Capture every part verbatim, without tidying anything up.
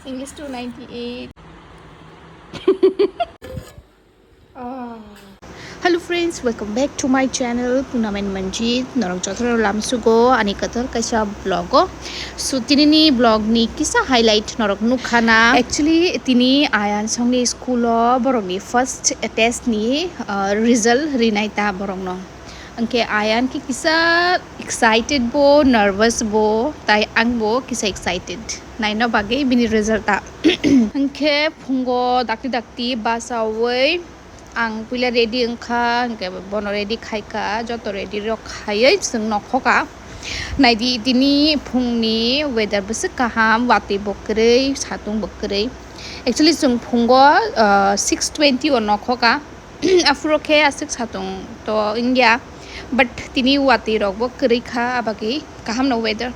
English two ninety-eight. Ah. Hello friends, welcome back to my channel Punamen Manjit. Norok jotono lamsugo ani kwtal kaisa vlog o. So tinini vlog ni kisa highlight norok nukha na. Actually tini Ayan songni school o borokni first test ni, uh, result rinai ta borokno. Hwnkhe Ayan khe kisa excited bo, nervous bo, tai ang bo kisa excited. Naina bagwi bini result ta. Hwnkhe phungo dakti dakti bachaui ang puila ready wngkha, hwnkhe bono ready khaikha, joto ready rok khaiwi chwng nokhokha. Naidi tini phungni weather bwswk kaham, watwi bo kwrwi, satung bo kwrwi. Actually chwng phungo, uh, six twenty o nokhokha. Aphuru khe aswk satung to wngya, but tini watwi rok bo kwrwi kha, abagwi kaham no weather.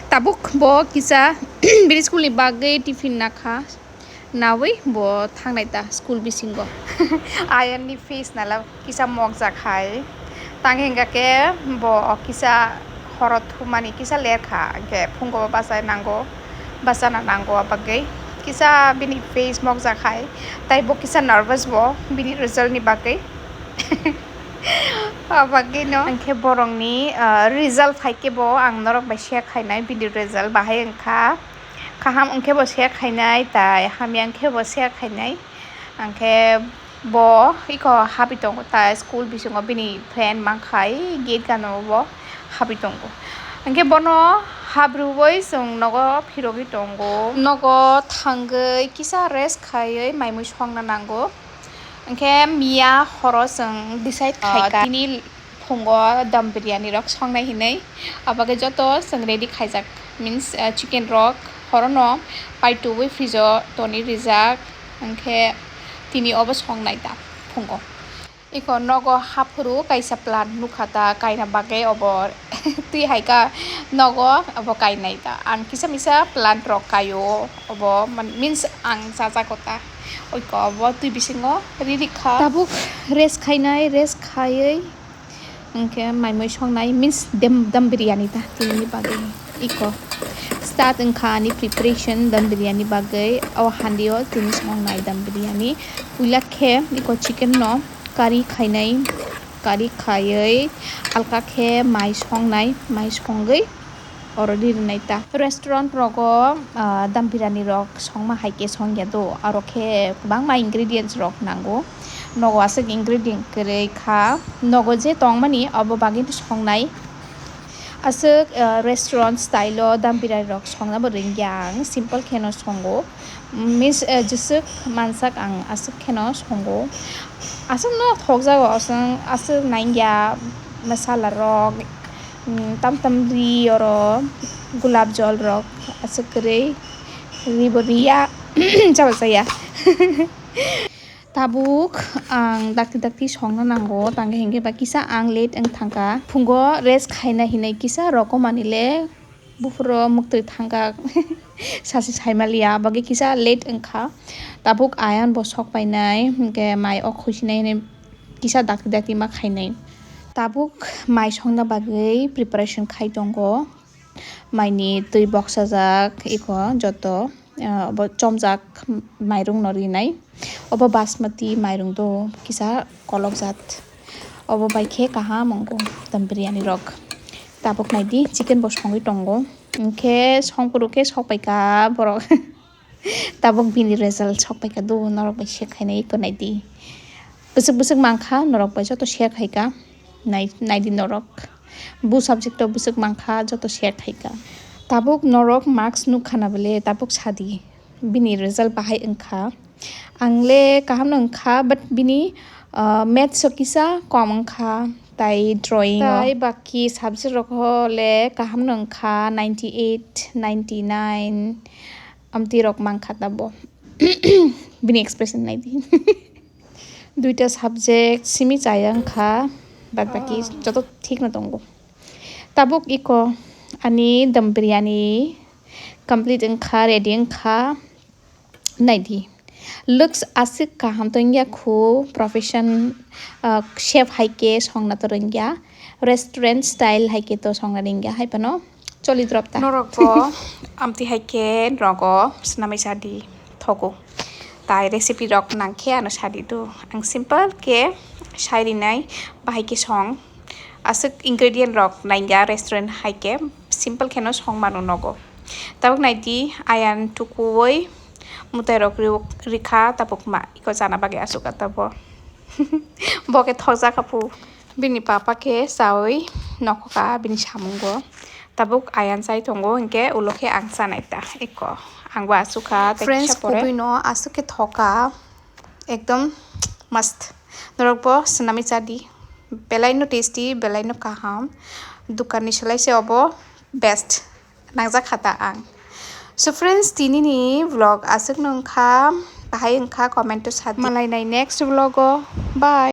Tabuk bo kisa bini school ni bagwi tiffin nakha, nawi bo thangnai ta school bisingo. Ayan ni face nala kisa mokjak hai, tang hingka khe bo kisa horo thumani kisa ler kha, hwnkhe phungo bo bachai nango, bachana nango, abagwi kisa bini face mokjak hai, tai bo kisa nervous bo bini result ni bagwi. Abagwi no hwnkhe borokni, ah, result phaikhe bo ang norok bai share khainai bini result bahai wngkha, kaham wngkhe bo share khainai, tai hamya wngkhe bo share khainai. Hwnkhe bo iko habi tongo, ta school bisingo bini friend mankha, ei gate gana o bo habi tongo. Hwnkhe bono habrui chwng nogo phirogwi tongo. Nogo thangwi kisa rest khaiwi maimui songna nango. Hwnkhe miya horo chwng decide khaikha tini phungo dum biryani rok songnai hinwi. Abagwi joto chwng ready khaijak, means, uh, chicken rok horono paitugwi fridge o tonwi rijak, hwnkhe tini obo songnai ta phungo. Iko nogo haphuru kaisa plant nukha ta kaina bagwi, obo twi hai kha nogo obo kainai ta. Ang kisa misa plant rok kaio, obo man-, means ang chajago ta. Oiko obo twi bisingo riri kha. Tabuk rest khainai, rest khaiwi hwnkhe maimui songnai, means dem, dum biryani ta tini bagwi. Iko start wngkha ani preparation dum biryani bagwi. O handi o tini songnai dum biryani. Puila khe iko chicken no curry khainai, curry khaiwi alka khe mai songnai, mai songwi oro ri rwnai ta. Restaurant rogo, ah, dum biryani rok songma hai khe songya do, aro khe kwbangma ingredients rok nango. Nogo aswk ingredient kwrwi kha, nogo je tongmani abo bagwi no songnai. Aswk, ah, restaurant style o dum biryani rok songna bo rwngya ang, simple kheno songo. Mis-, eh, jwswk mansak ang aswk kheno songo. Aswkno thokjago, aswk, aswk nangya masala rok, mm, tam tam ri oro gulab jol rok aswk kwrwi ribo riya chaba chaya. Tabuk ang dakti dakti songna nango, tangkhe hinkhe ba kisa ang late wng thangkha. Phungo rest khaina hinwi kisa rokomani le buphuro muktwi thangkha. Sachi saimaliya, abagwi kisa late wngkha. Tabuk Ayan bo sok painai, hinkhe mai o khuisinai hinwi kisa dakti dakti ma khainai. Tabuk mai songna bagwi preparation khai tongo. Maini twi boksajak, iko joto, ah, obo chomjak mairung no rinai. Obo basmati mairung do, kisa kolok jat. Obo bai khe kaham wngo dum biryani rok. Tabuk naidi chicken bo songwi tongo. Hinkhe songphuru khe sokpaikha borok. Tabuk bini result sokpaikha do, norok bai share khainai iko naidi. Bwswk bwswk mankha norok bai joto share khaikha. Nai, naidi norok. Bu subject o bwswk mankha joto share khaikha. Tabuk norok marks nukha na bole tabuk sadi. Bini result bahai wngkha. Ang le kaham no wngkha, but bini, uh, maths o kisa kom wngkha, tai drawing o. Tai baki subject rok ho le kaham no wngkha, ninety eight, ninety nine, amtwi rok mankha tabo. Bini expression naidi. Duita subject simi chaya wngkha, bad baki joto thik no tongo. Tabuk iko ani dum biryani complete wngkha, ready wngkha. Naidi. Looks aswk kaham tongya khu, profession, ah, chef hai khe songna to rwngya, restaurant style hai khe to songna rwngya hai phano. Choli drop ta. Norok bo amtwi hai khe nogo swnamwi chadi thogo. Tai recipe rok nang khe ano sadi do. Ang simple khe sai rinai bahai khe song. Aswk ingredient rok nainga restaurant hai khe simple khe no song mano nogo. Tabuk naidi ayang tukuwi mwtai rok ri-, rikha tabuk ma iko chana bagwi aswk atabo. Bo khe thokjak apu. Bini papa khe chawi nokhoka bini samungo. Tabuk ayang chai tongo hinkhe ulo khe ang chanai ta eko. Ang bo aswk kha tei friends kisa pore. Kubui no aswk khe thoka ekdom mast. Norok bo swnamwi chadi. Belai no tasty, belai no kaham. Dukan ni slai se obo best. Nangjak kha ta ang. So friends, tini ni vlog aswk no wngkha. Bahai wngkha comment o sadi. Malai nai next vlog o. Bye.